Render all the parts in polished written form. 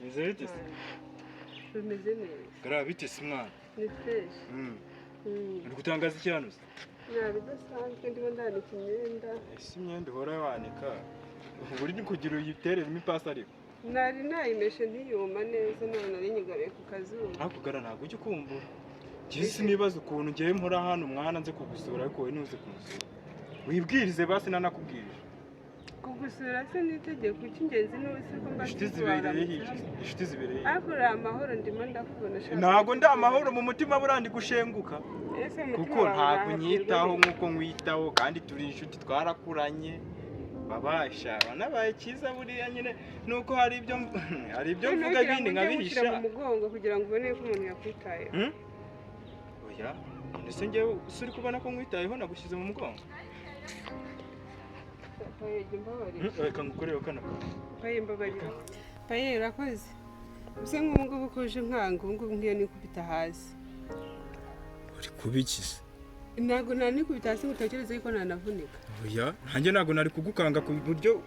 Bimeze bite se? Bimeze neza. Gara, bite se mwana? Ni fresh. Uri gutangaza iki hano se? Nta bidasanzwe, ndimo ndanika imyenda. Ese imyenda uhora wanika ubu uri kugira uyitereremo ipasi ariko? Nari nayimeshe ntiyuma neza, none nari nyigaruye ku kazuba. Ariko gara, ntabwo ujya ukumbura? Njye sinibaza ukuntu ngewe mpora hano mwana nze kugusura, ariko wowe ntuze kunsura. Wibwirize basi, nanakubwirije. Kugusura se ni itegeko? Icy'ingenzi ni uzi ko mba. Inshuti zibereye hirya, inshuti zibereye hirya. Ariko uri amahoro, ndimo ndakubona shaka. Ntabwo ndi amahoro, mu mutima burandi gushenguka. Ese umutima Kuko wawe ntabwo urahatirwa nyitaho he? nk'uko nkwitaho, kandi turi inshuti, twarakuranye. Babasha wanabaye cyiza buriya nyine, nuko hari ibyo Noneho mvuga ugira ngo ibindi ujye nkabihisha. gushyira mu mugongo kugira ngo ubone ko umuntu yakwitayeho. Hmm? Oya, ndetse njyewe si uri kubona ko nkwitayeho, nagushyize mu mugongo? Paye, jya umbabarira. Hmm, reka ngukoreho kano kantu. Paye, mbabarira. Paye, urakoze. Use nk'ubu ngubu ko uje nkanga, ubu ngubu nk'iyo nikubita hasi. Uri kubikiza? Ntabwo nanikubita hasi ngo utekereze yuko nanavunika. Oya, nanjye ntabwo nari kugukanga ku buryo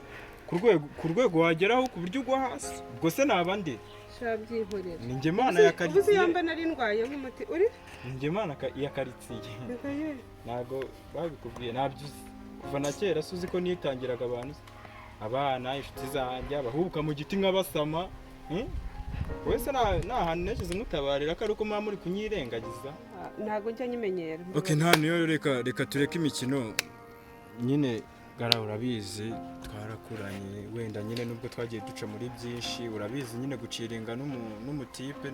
ku rwego wageraho ku buryo ugwa hasi. Ubwo se naba ndi Sha, byihorera. Ni njye mana ya Ubu se karitsiye. yamba nari ndwaye nk'umuti uri Ni njye mana ya karitsiye. Reka ye. Ntabwo babikubwiye, ntabyo uzi. Kuva na kera se uzi ko nitangiraga abantu se? Abana, inshuti zanjye, abahubuka mu giti nk'abasama, Wese nta hantu nigeze mutabarira ko ari uko muba muri kunyirengagiza. Ah, ntabwo njya nyimenyera. Ok, nta niyo, reka tureke imikino nyine. Gara, urabizi twarakuranye, wenda nyine nubwo twagiye duca muri byinshi, urabizi nyine guciringa n'umutipe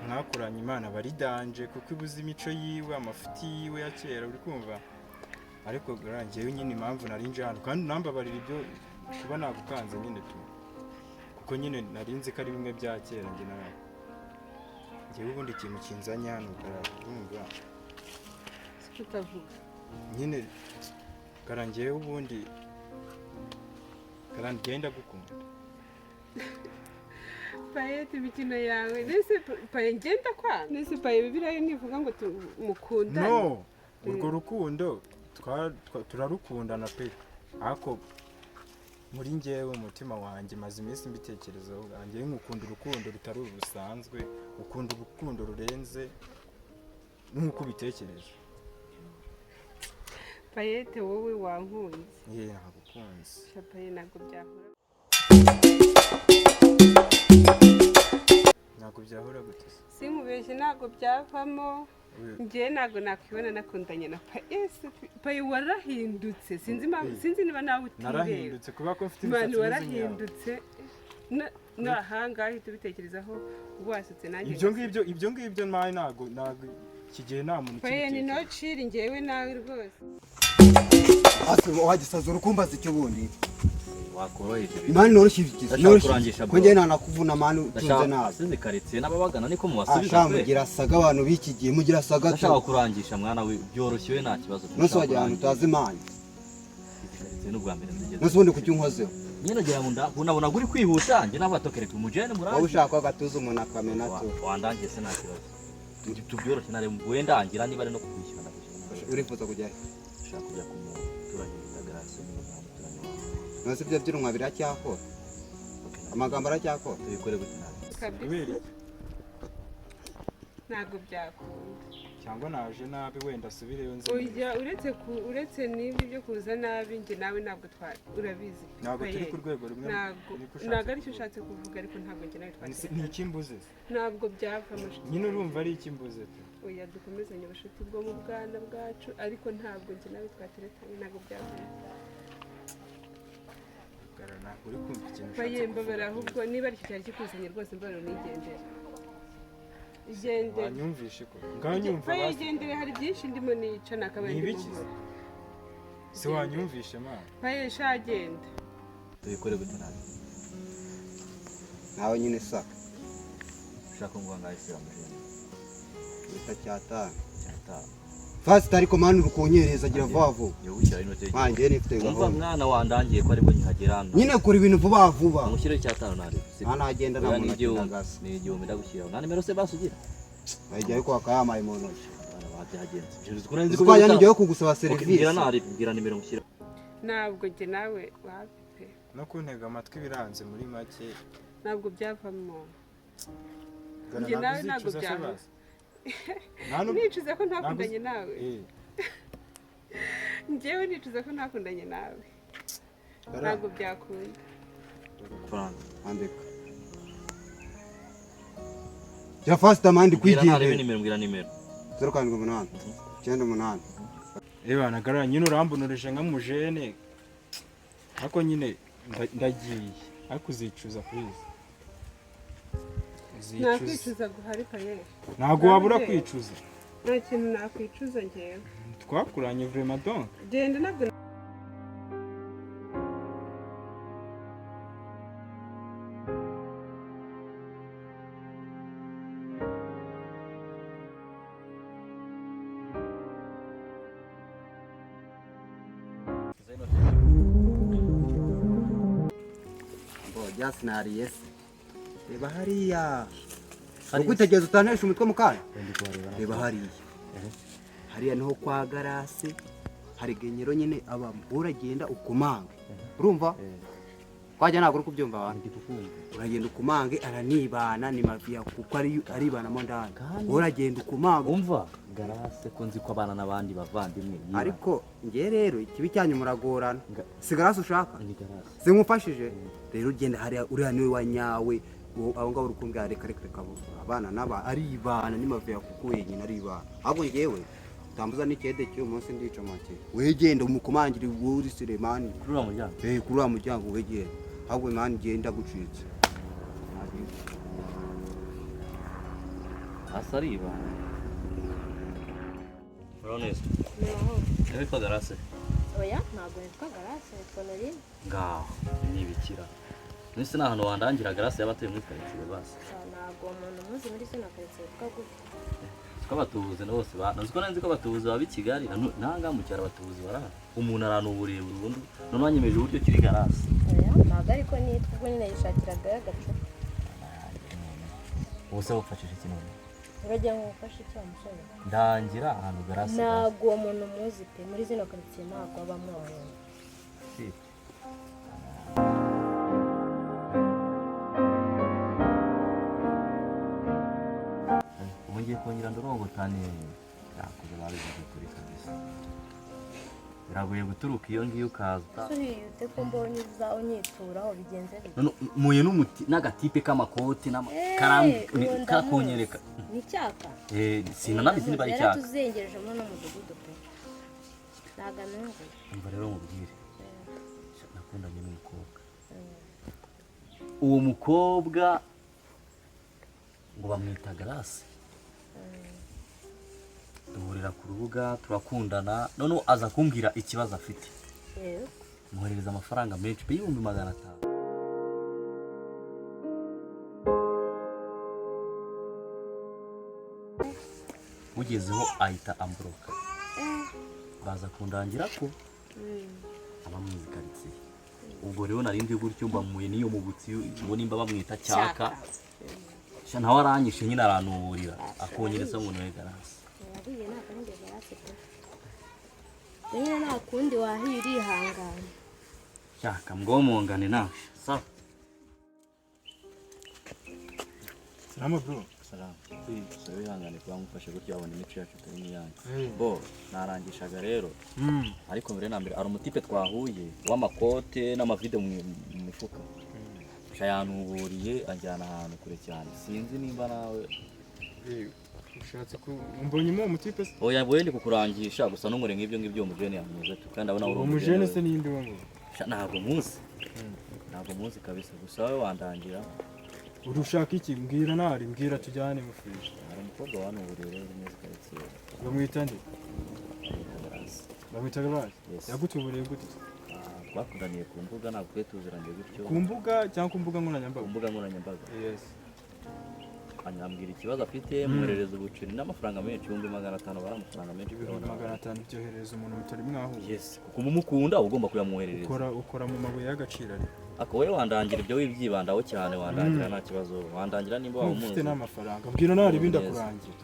mwakuranye, Imana bari danger, kuko ibuze imico yiwe, amafuti yiwe ya kera, uri kumva? Ariko gara, njyewe nyine impamvu nari nje hano, kandi unambabarira ibyo kuba nagukanze nyine tu, kuko nyine nari nzi ko ari bimwe bya kera njye nawe. Njyewe ubundi ikintu kinzanye hano, gara, urumva? Siko utavuga. Nyine gara, njyewe ubundi gara, ngenda gukunda. Payete, imikino yawe nese Paye, ngenda kwanga nese Paye? Bibiliya ntivuga ngo mukundane? No, urwo rukundo turarukundana pe, ariko muri njyewe, umutima wanjye, maze iminsi mbitekerezaho, njyewe nkukunda urukundo rutari uru rusanzwe, ukunda urukundo rurenze nk'uko ubitekereje. Payete, wowe wankunze? Ye, nagukunze. Sha Paye, ntabwo byahura. Ntabwo byahura gute se? Sinkubeshye, ntabwo byavamo. Njyewe ntabwo nakwibona nakundanye na Paye. Ese Paye, warahindutse, sinzi impamvu, sinzi niba nawe utireba. Narahindutse kubera ko mfite Mani, imisatsi imeze nk'iyawe. warahindutse. N'ahangaha uhita ubitekerezaho wasutse nanjye. Ibyo ngibyo nawe ntabwo iki gihe nta muntu Paye, ni ukibitekereza. No ciri, njyewe nawe rwose. Ase wagisaza, urukumbaza icyo bundi? Wakoroheje ibintu. Mani, noroshye ibigize. Ndashaka Noroshye. kurangisha, Ko bro. njye ntanakuvuna mani, utunze Ndashaka nabi. sinzi karitsiye n'ababagana niko mubasubiza Asha, pe. mugira saga, abantu b'iki gihe mugira saga tu. Ndashaka kurangisha mwana we, byoroshye we, nta kibazo. Nose wajya ahantu utazi mani? Izi karitsiye n'ubwa mbere nzigeze. Nose ubundi kuki unkozeho? Nyine ngira ngo unabona uri kwihuta, njye nabatokereka umujene Wowe murangi. ushaka ko agatuza umuntu akamena tu. Wandangiye se, nta kibazo, tubyoroshye, nare wenda ngira niba ari no kukwishyura ndakwishyura. Urifuza kujya he? Ndashaka kujya ku muturanyi bita Grace, niba nta muturanyi wawe. Nose ibyo by'urunwa biracyakora? Okay, Amagambo aracyakora? Tubikore gute nawe? Kabisa. Kubera iki? Ntabwo byakunda. Cyangwa naje nabi, wenda asubireyo nzi. Ujya uretse n'ibyo byo kuza nabi, njye nawe ntabwo twa, urabizi pe. Ntabwo turi Paye. ku rwego rumwe. Ntabwo Niko ushatse ntabwo aricyo kuvuga. ushatse kuvuga, ariko ntabwo njye nawe Ni twatera. iki mbuze se? Ntabwo byavamo, nshuti. Nyine urumva ari iki mbuze pe? Oya, dukomezanye ubucuti bwo mu bwana bwacu, ariko ntabwo njye nawe twateretanye, ntabwo byavamo. Gara, ntabwo uri kumva ikintu ushatse Paye, mbabara kuvuga. ahubwo niba aricyo cyari kikuzanye rwose, mbabara unigendere, igendere. Wanyumvishe ko ngaho nyumva Paye, basi. igendere, hari byinshi ndimo nica nakabaye Ni ndimo ibiki se? nkora. Se wanyumvishe mana? Paye, sha, genda. Tubikore gute nawe? Nawe nyine saka. Ushaka ngo ngahe se amujene? Bita cyatanu. Cyatanu. Fast ariko mani, uri kunyereza, gira vuba vuba. Yo, wishyura inote Mani, njye nifite y'igihumbi. Umva gahunda. mwana, wandangiye ko aribwo nkihagera. Nyine kora ibintu vuba vuba. Amushyire icyatanu ntarebe. Nta nagenda, nta Oya, ni muntu 1000. akindagasa. Ni 1000 ndagushyiraho. Nta nimero se basi ugira? Bayijya ariko bakayamaye mu ntoki. Abana babyagenze. Ibyo uzi ko nari nzi Uzi ko ko wajya bigutanga. nijyayo kugusaba Okay, serivisi. mbwira nari, mbwira nimero mushyira. Ntabwo njye nawe wapi pe. No kuntega amatwi biranze muri make. Ntabwo byavamo. Njye nawe ntabwo byavamo. Nicuza ko ntakundanye nawe. Njyewe nicuza ko ntakundanye nawe. Ntabwo byakunda. Andika. Ya fast amandi kwigiye. Nimero mbwira nimero. 078 98. Eba nagara nyine urambunoreje nka mujene. Ariko nyine ndagiye. Ariko uzicuza please. Nakwicuza guhari paye. Ntabwo wabura kwicuza. Nta kintu nakwicuza njyewe. Twakuranye vraiment donc. Genda ntabwo Jasinariye se. Reba hariya. Ukwitegereza utanesha umutwe mukanya. Reba hariya. Hariya niho kwa Garase hari genyero nyine aba uragenda ukumange. Urumva? Kwajya ntabwo uri kubyumva abantu. Uragenda ukumange aranibana ni mafia kuko ari aribanamo ndani. Uragenda ukumange. Umva Garase ko nzi ko abana n'abandi bavandimwe. Ariko ngiye rero ikibi cyanyu muragorana. Si Garase ushaka? Ni Garase. Sinkufashije? Rero ugenda hariya uriya niwe wanyawe abo ngabo urukumbwa reka reka reka abana naba aribana ni mafia kuko wenyine aribana. Ahubwo ngewe tambuza n'ikede cy'uyu munsi ndica make. Wegenda umukomangire uri Sulemani. Kuri uriya muryango. Kuri uriya muryango wegenda. Ahubwo mani ngenda gucitse. Asa aribana. Ronese. Nitwa Garase. Oya, ntabwo nitwa Garase, nitwa Norine. Ngaho, nibikira. Nese nta hantu wandangira Garase yabatuye muri quartier basi. Ntabwo umuntu muzi muri zino quartier yitwa gutyo. Siko abatubuzi bose ba. Nzi ko nanzi ko abatubuzi baba i Kigali, nanga mu cyaro abatubuzi barahari. Umuntu aranuburiye burundu, none wanyemeje uburyo kiri Garase. Oya, ntabwo ariko nitwa ubwo nyine yishakiraga agacupa. Ubuse bufashije iki none? Uragira ngo ufashe iki wa musore? Ndangira ahantu Garase. Ntabwo uwo muntu muzi pe, muri zino quartier ntabwo abamo uwo muntu. Ubu ngiye kongera ndorongotane yakoze babivuze kuri kabisa. Biragoye guturuka iyo ngiyo ukaza. Ute ko mbonye uza unyituraho bigenze bite? None muye n'umuti n'agatipe k'amakoti n'amakarakunyereka. Ni cyaka? Sinanabizi niba ari cyaka. Yaratuzengereje muri no mudugudu pe. Ntaganungu. Umva rero mubwire. Nakundanye n'umukobwa. Uwo mukobwa ngo bamwita Garase. Duhurira ku rubuga turakundana, none aza kumbwira ikibazo afite. Muhereza amafaranga menshi pe 500,000. Ugezeho ahita ambroka. Baza kundangira ko aba mwizi quartier. Ubwo rero narindi gutyo mbamuye niyo mu butsi ngo nimba bamwita cyaka. Sha nawe aranyishe nyine aranuburira akonyereza ngo niwe Garase. Yariye ntabwo ari njye Garase pe. Nyine nta kundi wahirihangana. Cyaka mgomongane nawe. Sawa. Salama bro. Salama. Sawa ihangane kuba ngufashe gutyo wabona imico yacu itari n'iyanyu. Bo narangishaga rero. Ariko mbere na mbere ari umutipe twahuye w'amakote n'amavide mu mifuka. Sha yanuburiye anjyana ahantu kure cyane. Sinzi nimba nawe ushatse ko mbonye uwo mutipe se? Oya boye ndi kukurangisha gusa n'umure nk'ibyo ngibyo umujene yamuze tu kandi abona uri umujene se ninde uwo ngo? Ntabwo muzi. Ntabwo muzi kabisa gusa wowe wandangira. Urushaka iki mbwira nari mbwira tujyane mufisha. Hari umukobwa wanuburiye rero muri quartier. Bamwita nde? Bamwita Garase. Yagutuburiye gute? Twakundaniye ku mbuga ntabwo twe tuziranye gutyo. Ku mbuga cyangwa ku mbuga nkoranyambaga? Ku mbuga nkoranyambaga. Yes. Anyambwira ikibazo afite mwoherereza ubuceri n'amafaranga menshi 500,000 bari amafaranga menshi 500,000 byoherereza umuntu mutari mwahuye. Yes, kuko umukunda ugomba kuyamwoherereza. Ukora mu mabuye y'agaciro ari. Ako wowe wandangira ibyo wibyibandaho cyane wandangira nta kibazo wandangira nimba waba umuzi. Ufite n'amafaranga mbwira nari ibindi akurangira.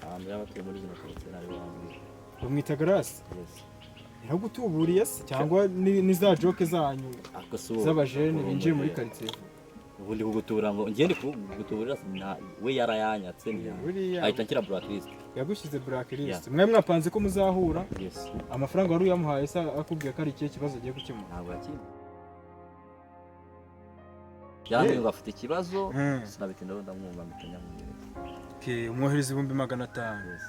Ahantu y'abatuye muri zino quartier nari wambwira. Bamwita Garase. Yes. Yaragutuburiye se cyangwa ni za joke zanyu z'abajene binjiye muri quartier? Ubundi kugutubura ngo ngende kugutuburira, we yarayanyatse. Buriya ahita anshyira blacklist. Yagushyize blacklist. Mwe mwapanze ko muzahura? Yes. Amafaranga wari uyamuhaye se akubwiye ko ari ikihe kibazo agiye gukemura? Ntabwo yakindi yarambwiye ngo afite ikibazo. Sinabitindaho, ndamwumva, mpita nyamwohereza. Okay, umwohereza 500,000? Yes.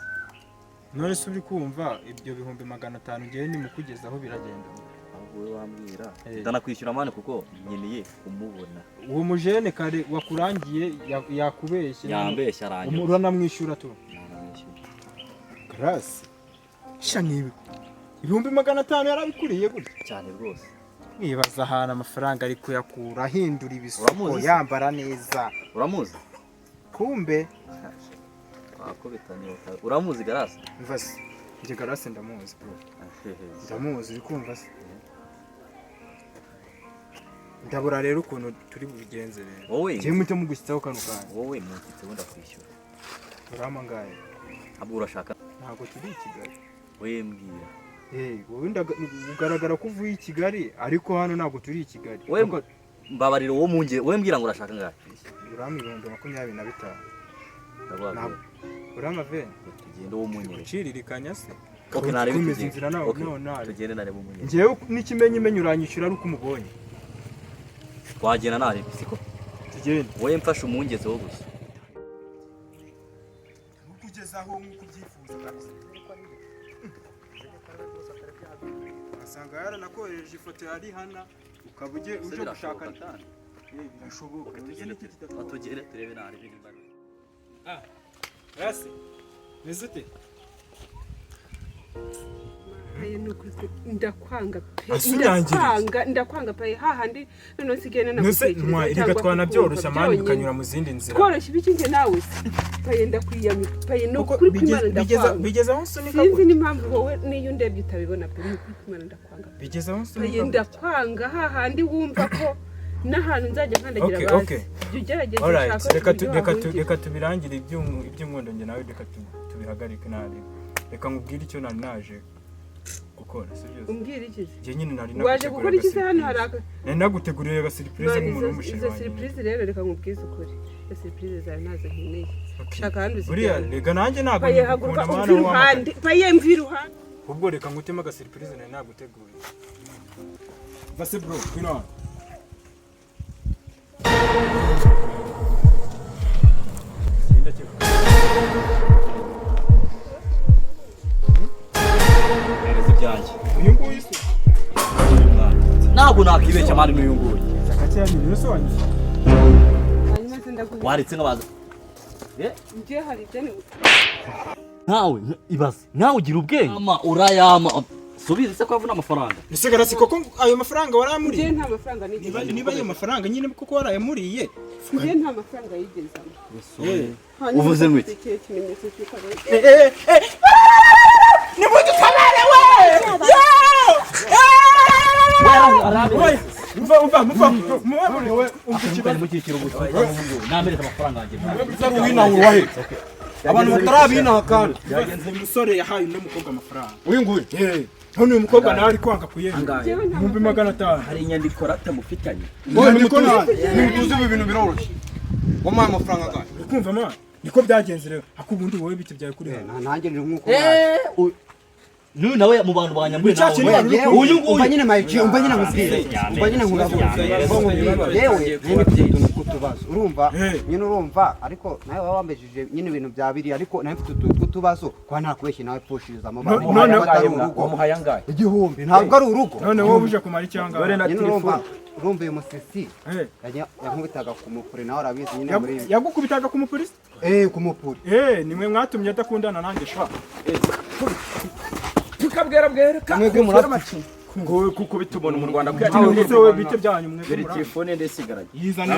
None se uri kumva ibyo 500,000 ngewe nimukugezaho biragenda? Ahubwo wowe wambwira, ndanakwishyura man, kuko nkeneye kumubona. Uwo mujene kare wakurangiye yakubeshye? Yambeshya arangira. Uranamwishyura tu? Naramwishyura. Garasi sha, nibi 500,000 yarabikuriye gutya? Cyane rwose. Nibaza ahantu amafaranga ari kuyakura, ahindura ibisuko, Uramuzi se? yambara neza. Uramuzi? Kumbe. Wakubita niba uramuzi Garasi. Mva se, njye Garasi ndamuzi bro, ndamuzi. Uri kumva se? Ndabura rero ukuntu turi bubigenze rero. Wowe Njyewe muhite mugushyitsaho kano kanya. Wowe munshyitse, wenda kwishyura. Urama ngahe? Ntabwo urashaka. Ntabwo turi i Kigali. Wowe mbwira. Eh, wowe ugaragara ko uvuye i Kigali, ariko hano ntabwo turi i Kigali. Wowe mbabarira, wowe munge, wowe mbwira ngo urashaka ngahe. Urama 25,000. Ndaguha. Ntabwo urama 20. Tugende, wowe munyere. Guciririkanya se? Okay, narebe. Komeza Tugende. inzira nawe. Okay, Nawe nawe. tugende narebe umunyere. Njyewe n'ikimenyimenyi uranyishyura ari uko umubonye. Twagenda narebe, siko? Tugende. Wowe mfashe umungezeho gusa. Kugeza aho nk'uko ubyifuza kabisa, ugasanga yaranakohereje ifoto ya Rihana, ukaba uje uje gushaka. Eh, birashoboka. Tuzi n'iki kidashoboka? Tugende turebe narebe nimba Ah, Rasi, meze ute? Aya ni ukuri ndakwanga pe. Ase unyangiriye. Ndakwanga, ndakwanga pe, hahandi noneho nsigaye Nuse nanagutekereza mwa cyangwa reka twanabyoroshya kukumva man, byonyine. bikanyura mu zindi nzira. Tworoshya ibiki njye nawe se? Paye, ndakwiyamye paye, ni Kuko ukuri kw'Imana ndakwanga. bigeze aho nsunika Sinzi gutya. n'impamvu wowe n'iyo undebye utabibona pe, ni ukuri kw'Imana ndakwanga. Bigeze aho nsunika Paye, gutya. ndakwanga hahandi wumva ko n'ahantu nzajya nkandagira Okay, bazi. okay. Jya ugerageza Alright, ushake reka tu, uburyo reka tu, wahungira. reka tubirangire iby'inkondo njye nawe, reka tubihagarike nabi. Reka nkubwire icyo nari naje gukora, si byo? Umbwira iki se? Njye nyine nari Waje gukora iki se hano? Hari aka Nari naguteguriye aga surprise None nk'umuntu izo w'umushinga izo wanjye. surprise rero, reka nkubwize ukuri, izo surprise zawe ntazo nkeneye. Okay. Shaka ahandi Buriya uzijyana. rega nanjye ntabwo Paye, haguruka nkikukunda umve mwana iruhande. w'amakaye. Paye, mve iruhande. Ubwo reka nguteme aga surprise nari naguteguriye. Base bro, ngwino hano. Genda kivuga. Mpereza ibyanjye. Uyu nguyu se? Ntabwo nakibeshya man, n'uyu nguyu. Shaka cyane rero se wanyishyura. Hanyuma se ndaguha? Waretse nk'abaza. Njye hari ibyo ni Nkawe ibaze nkawe ugira ubwenge ama urayama, subiza se ko avuna amafaranga. Ese Garasi, koko ayo mafaranga Njye waramuriye? nta mafaranga nigeze. Niba ayo mafaranga nyine koko warayamuriye. Njye nta mafaranga yigeze ampa. Hanyuma Uvuze ngo iki? ikihe kimenyetso cy'uko ari Nimudutabare we! Umva, umva, umva, umva, umva ikibazo. Mukikira ubusa namereza amafaranga yanjye. Winawe abantu batarabinaha kandi. Uyu musore yahaye uno mukobwa amafaranga. Uyu nguyu? Eh, none uyu mukobwa nawe ari kwanga kuyemera. Njyewe nta 500,000. Hari inyandiko ratamufitanye. Inyandiko nawe. Ntimutuzi, ibi bintu biroroshye. Wamuhaye amafaranga angahe? Uri kumva man? Niko byagenze rero. Ako ubundi wowe biti byawe kuri hano. Nanjye ni nk'uko mwaje. N'uyu nawe mu bantu banyambuye. Ni cya kintu Nawe wari uri uyu Umva nguyu. nyine mayici, umva nyine nkubwire, umva nyine nkurabuze, umva nkubwire, yewe nyine mfite utuntu tw'utubazo, urumva? Eh. Nyine urumva, ariko nawe waba wambejije nyine ibintu bya biriya, ariko nawe mfite utuntu tw'utubazo kuba ntakubeshye nawe pfushirizamo abantu None- atari urugo. Wamuhaye angahe? 1000 ntabwo ari urugo. None wowe uje kumara icyanga. Dore na Nyine urumva, telefone. urumva uyu musisi Eh, yankubitaga ku mupuri, nawe arabizi nyine muri yagukubitaga ku mupolisi? Eh, ku mupuri. Eh, nimwe mwatumye adakundana nanjye sha. Tukabwera bwereka. Mwebwe murapfa. Ngo kuko bitubona mu Rwanda ko Ntawe wowe bite byanyu mwebwe dore murapfa. telefone ndesigaranye. Yizana.